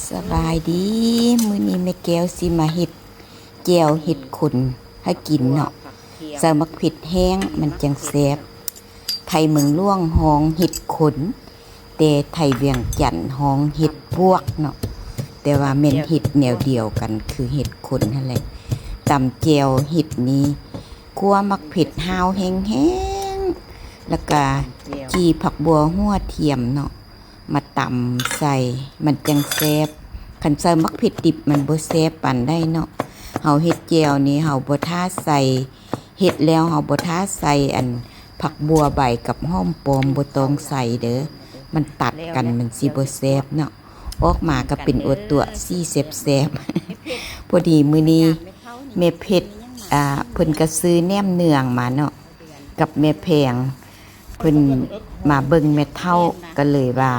ສະບາຍດີ ມື້ນີ້ແມ່ແກ້ວຊິມາເຮັດແຈ່ວເຫັດຂົນໃຫ້ກິນເນາະ. ໃສ່ໝາກເຜັດແຫ້ງມັນຈັ່ງແຊບ. ໄທເມືອງຫຼວງຮ້ອງເຫັດຂົນ ແຕ່ໄທວຽງຈັນຮ້ອງເຫັດປວກເນາະ, ແຕ່ວ່າແມ່ນເຫັດແນວດຽວກັນ ຄືເຫັດຂົນຫັ້ນແຫຼະ. ຕຳແຈ່ວເຫັດນີ້ ຂົ້ວໝາກເຜັດຫ້າວແຫ້ງໆ ແລ້ວກະຈີ່ຜັກບົ່ວຫົວທຽມເນາະ ມາຕຳໃສ່ ມັນຈັ່ງແຊບ. ຄັນໃສ່ໝາກເຜັດດິບມັນບໍ່ແຊບປານໃດເນາະ. ເຮົາເຮັດແຈ່ວນີ້ເຮົາບໍ່ຖ້າໃສ່ ເຮັດແລ້ວເຮົາບໍ່ຖ້າໃສ່ອັນຜັກບົ່ວໃບກັບຫອມປ້ອມ ບໍ່ຕ້ອງໃສ່ເດີ້ ມັນຕັດກັນ ມັນຊິບໍ່ແຊບເນາະ. ອອກມາກໍເປັນອົວຕົວະ ສີແຊບໆ. ພໍດີມື້ນີ້ແມ່ເພັດ ອ່າ ເພິ່ນກໍຊື້ແໜມເໜືອງມາເນາະ ກັບແມ່ແພງ ເພິ່ນມາເບິ່ງແມ່ເຖົ້າ ກໍເລີຍວ່າ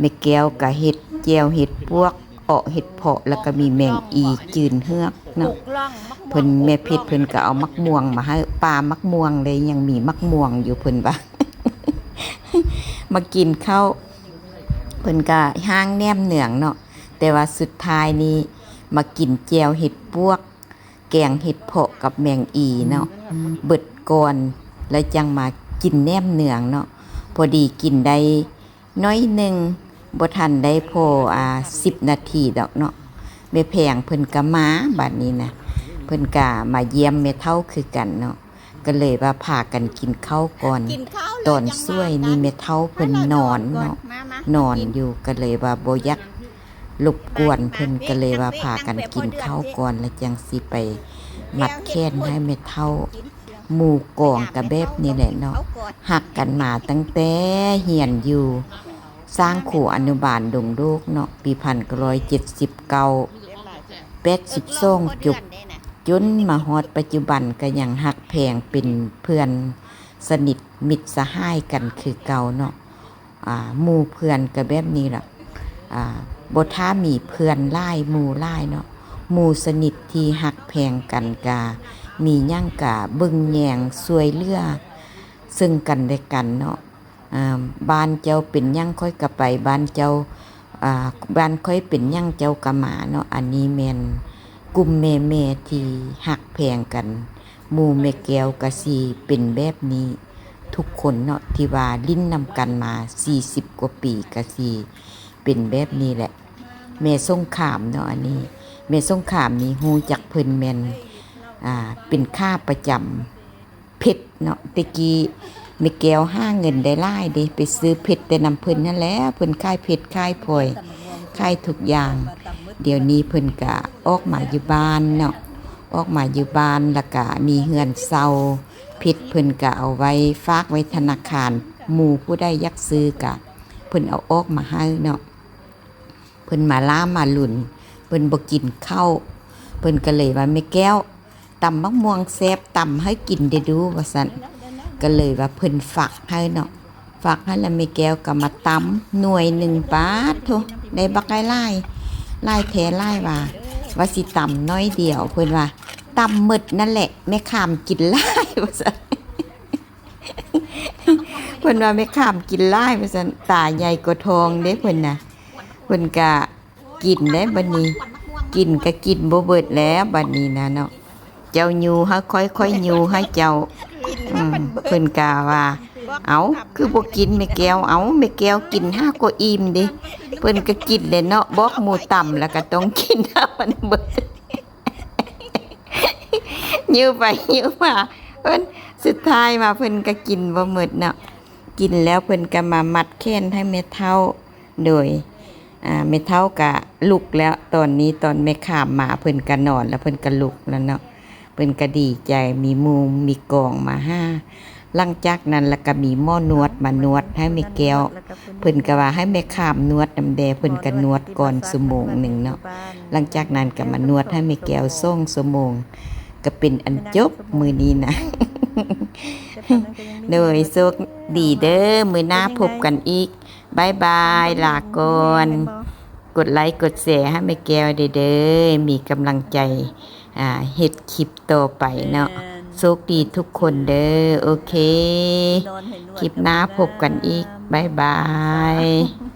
ແມ່ແກ້ວກໍເຮັດແຈ່ວເຫັດປວກ ເອາະເຫັດເຜາະ ແລ້ວກໍມີແມງອີຈືນເຫືອກເນາະ. ເພິ່ນ ແມ່ເພັດເພິ່ນກໍເອົາໝາກມ່ວງມາໃຫ້ ປ່າໝາກມ່ວງເລີຍ ຍັງມີໝາກມ່ວງຢູ່ ເພິ່ນວ່າ ມາກິນເຂົ້າ ເພິ່ນກໍຮ້າງແໜມເໜືອງເນາະ. ແຕ່ວ່າສຸດທ້າຍນີ້ມາກິນແຈ່ວເຫັດປວກ ແກງເຫັດເຜາະກັບແມງອີເນາະ ເບິດກ່ອນ ແລ້ວຈັ່ງມາກິນແໜມເໜືອງເນາະ. ພໍດີກິນໄດ້ໜ້ອຍໜຶ່ງ ບໍ່ທັນໄດ້ພໍ ອ່າ ສິບນາທີດອກເນາະ ແມ່ແພງເພິ່ນກໍມາ. ບາດນີ້ນະ ເພິ່ນກໍມາຢ້ຽມແມ່ເຖົ້າຄືກັນເນາະ ກໍເລີຍວ່າພາກັນກິນເຂົ້າກ່ອນ. ຕອນສວຍນີ້ແມ່ເຖົ້າເພິ່ນນອນເນາະ ນອນຢູ່ ກໍເລີຍວ່າບໍ່ຢາກ ລົບກວນເພິ່ນ ກໍເລີຍວ່າພາກັນກິນເຂົ້າກ່ອນ ແລ້ວຈັ່ງຊິໄປມັດແຂນໃຫ້ແມ່ເຖົ້າ. ໝູ່ກອງກໍແບບນີ້ແຫຼະເນາະ ຮັກກັນມາຕັ້ງແຕ່ຮຽນຢູ່ສ້າງຄູອະນຸບານດົງໂດກເນາະ ປີພັນເກົ້າຮ້ອຍເຈັດສິບເກົ້າ ແປດສິບສອງຈົບ ຈົນມາຮອດປັດຈຸບັນກໍຍັງຮັກແພງເປັນເພື່ອນສະໜິດມິດສະຫາຍກັນຄືເກົ່າເນາະ. ອ່າ ໝູ່ເພື່ອນກໍແບບນີ້ລະ ອ່າ ບໍ່ຖ້າມີເພື່ອນຫຼາຍ ໝູ່ຫຼາຍເນາະ ໝູ່ສະໜິດທີ່ຮັກແພງກັນ ກະມີຫຍັງກະເບິ່ງແຍງຊ່ວຍເຫຼືອເຊິ່ງກັນແລະກັນເນາະ. ອ່າ ບ້ານເຈົ້າເປັນຫຍັງຂ້ອຍກະໄປບ້ານເຈົ້າ ອ່າ ບ້ານຂ້ອຍເປັນຫຍັງເຈົ້າກະມາເນາະ. ອັນນີ້ແມ່ນກຸ່ມແມ່ໆທີ່ຮັກແພງກັນ ໝູ່ແມ່ແກ້ວກະຊິເປັນແບບນີ້ທຸກຄົນເນາະ ທີ່ວ່າຫຼິ້ນນຳກັນມາສີ່ສິບກວ່າປີ ກະຊິເປັນແບບນີ້ແຫຼະ. ແມ່ສົງຄາມເນາະ ອັນນີ້ແມ່ສົງຄາມນີ້ຮູ້ຈັກເພິ່ນແມ່ນ ອ່າ ເປັນຂາປະຈຳເຜັດເນາະ. ແຕ່ກີ້ແມ່ແກ້ວຫາເງິນໄດ້ຫຼາຍເດ້ ໄປຊື້ເຜັດແຕ່ນຳເພິ່ນຫັ້ນແຫຼະ ເພິ່ນຂາຍເຜັດ ຂາຍພອຍ ຂາຍທຸກຢ່າງ. ດຽວນີ້ເພິ່ນກະອອກມາຢູ່ບ້ານເນາະ ອອກມາຢູ່ບ້ານ ແລ້ວກະມີເຮືອນເຊົ່າ ເຜັດເພິ່ນກະເອົາໄວ້ຝາກໄວ້ທະນາຄານ ໝູ່ຜູ້ໃດຢາກຊື້ກະເພິ່ນເອົາອອກມາໃຫ້ເນາະ. ເພິ່ນມາລ້າມາລຸນ ເພິ່ນບໍ່ກິນເຂົ້າ ເພິ່ນກະເລີຍວ່າ ແມ່ແກ້ວ ຕຳບັກມ່ວງແຊບ ຕຳໃຫ້ກິນເດີ້ດູ ວ່າຊັ້ນ. ກະເລີຍວ່າເພິ່ນຝາກໃຫ້ເນາະ ຝາກໃຫ້ລະແມ່ແກ້ວກະມາຕຳໜ່ວຍໜຶ່ງ ປາດໂທ້ ໄດ້ບັກຫຼາຍໆ ຫຼາຍແທ້ຫຼາຍວ່າ ວ່າຊິຕຳໜ້ອຍດຽວ ເພິ່ນວ່າ ຕຳໝົດນັ້ນແຫຼະ ແມ່ຂາມກິນຫຼາຍ ວ່າຊັ້ນ. ເພິ່ນວ່າແມ່ຂາມກິນຫຼາຍວ່າຊັ້ນ ຕາໃຫຍ່ກວ່າທ້ອງເດ້ເພິ່ນນະ. ເພິ່ນກະກິນໄດ້ບັດນີ້ ກິນກະກິນບໍ່ເບິດແລ້ວບັດນີ້ນະເນາະ. ເຈົ້າຍູ້ໃຫ້ຂ້ອຍ ຂ້ອຍຍູ້ໃຫ້ເຈົ້າ. ອືມ ເພິ່ນກະວ່າ ເອົ້າ ຄືບໍ່ກິນແມ່ແກ້ວ ເອົ້າ ແມ່ແກ້ວກິນຫາກໍອີ່ມເດ້. ເພິ່ນກະກິນແຫຼະເນາະ ບອກໝູ່ຕຳລະກະຕ້ອງກິນໃຫ້ມັນເບິດ. ຍູ້ໄປຍູ້ມາ ເພິ່ນ ສຸດທ້າຍມາເພິ່ນກະກິນບໍ່ໝົດເນາະ. ກິນແລ້ວເພິ່ນກະມາມັດແຂນໃຫ້ແມ່ເຖົ້າ ໂດຍ ອ່າ ແມ່ເຖົ້າກະລຸກແລ້ວ ຕອນນີ້ຕອນແມ່ຂາມມາເພິ່ນກະນອນແລ້ວ ເພິ່ນກະລຸກແລ້ວເນາະ. ເພິ່ນກະດີໃຈ ມີໝູ່ມີກອງມາຫາ. ຫຼັງຈາກນັ້ນລະກະມີໝໍນວດມານວດໃຫ້ແມ່ແກ້ວ ເພິ່ນກະວ່າໃຫ້ແມ່ຂາມນວດນຳແດ່ ເພິ່ນກະນວດກ່ອນຊົ່ວໂມງໜຶ່ງເນາະ. ຫຼັງຈາກນັ້ນກະມານວດໃຫ້ແມ່ແກ້ວສອງຊົ່ວໂມງ ກະເປັນອັນຈົບມື້ນີ້ນະ. ໂດຍ ໂຊກດີເດີ້ ມື້ໜ້າພົບກັນອີກ. ບາຍບາຍ ລາກ່ອນ. ກົດໄລກົດແຊໃຫ້ແມ່ແກ້ວແດ່ເດີ້ ມີກຳລັງໃຈ ອ່າ ເຮັດຄລິບຕໍ່ໄປເນາະ. ໂຊກດີທຸກຄົນເດີ້. ໂອເຄ ຄລິບໜ້າພົບກັນອີກ. ບາຍບາຍ.